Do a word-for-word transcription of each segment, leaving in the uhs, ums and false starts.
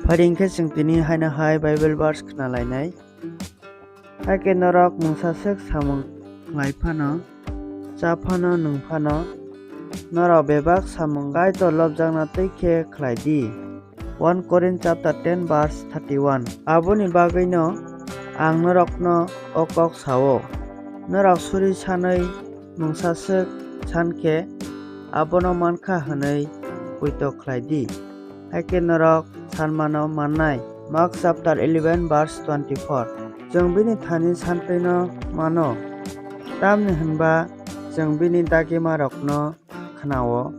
Phai di, hwnkhe chwng tini haino hai Bible verse khna lainai. Hakhe norok mungsa swk samung khlai phano, cha phano, nung phano, norok bebak samung Kaitor lobjakna twi khe khlai di. One Corinth chapter ten verse thirty-one. Aboni bagwino ang norokno o kok sao, norok suri sanwi mungsa swk san khe abono mankha hwnwi poito khlai di, hakhe norok sanmano mannai. Mark chapter eleven verse twenty-four. Chwng bini thani santwino mano, tamni hwnba chwng bini dagimarokno khnao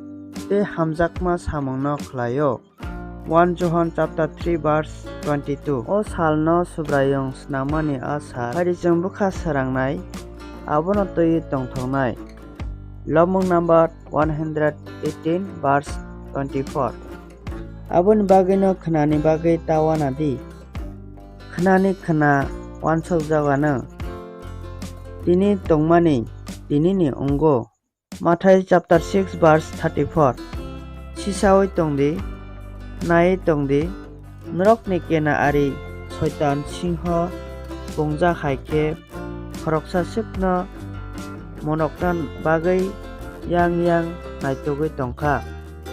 tei hamjakma samungno khlaio. One John chapter three verse twenty-two. O salno Subraiyung snamani a sal, phai di chwng bwkha swrangnai, abono twiwi tongthoknai. Lomung number one hundred eighteen verse twenty-four. Aboni bagwino khnani bagwi ta uana di. Khnani khna uansukjak anw. Tini tongmani tinini wngo. Mathai chapter six verse thirty-four. Sisaui tong di, naiwi tong di, norokni kena ari Soitan singho pungjak hai khe khoroksa swkno monokna bagwi yang yang naitugwi tong kha.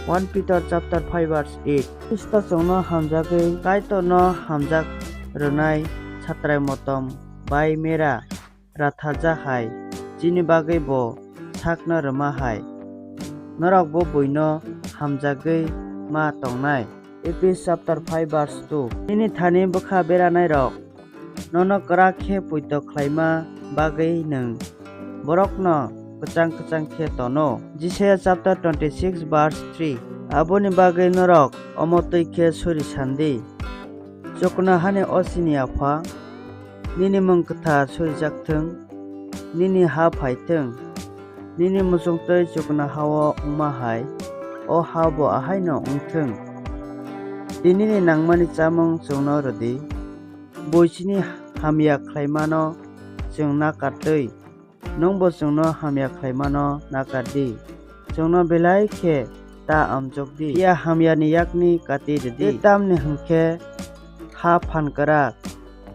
One Peter chapter five verse eight. Khristo chwngno hamjagwi Kaitorno hamjak rwnai satrai motom bai mera ratharjak hai, chini bagwi bo sakno rwma hai, norokbo buino hamjagwi ma tongnai. Ephes chapter five verse two. Nini thani bwkha beranairok nono kwrak khe poito khlaima bagwi nwng borokno kwchang kwchang khe tono. Jisaiya chapter twenty-six verse three. Aboni bagwi norok omo twi khe suri sandi, Chuknohani o chini Apha, nini mung kwthar surijak thung, nini ha phai thung, nini muchungtwi chuknohao wngma hai o ha bo ahaino wng thung. Tinini nangmani chamung chwngno rw di. Buichini hamya khlaimano chwng nakar twi, nwngbo chwngno hamya khlaimano nakar di. Chwngno belai khe ta amjok di. Phiya hamyani yakni kati rw di. Tei tamni hwn khe ha phan kwrak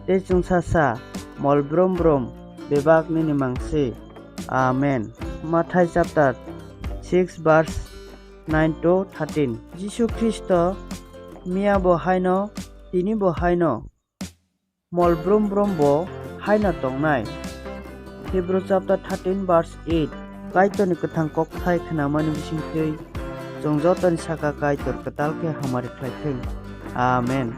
tei chwngsacha mol brum brum bebak nini mangsi. Amen. Mathai chapter six verse nine to thirteen. Jisu Khristo miya bo haino, tini bo haino, mol brum brum bo haino tongnai. Hebrew chapter thirteen verse eight. Kaitorni kwthang kokthai khnamani bisingtwi chwng jotoni saka Kaitor kwtal khe hamari khlai thung. Amen.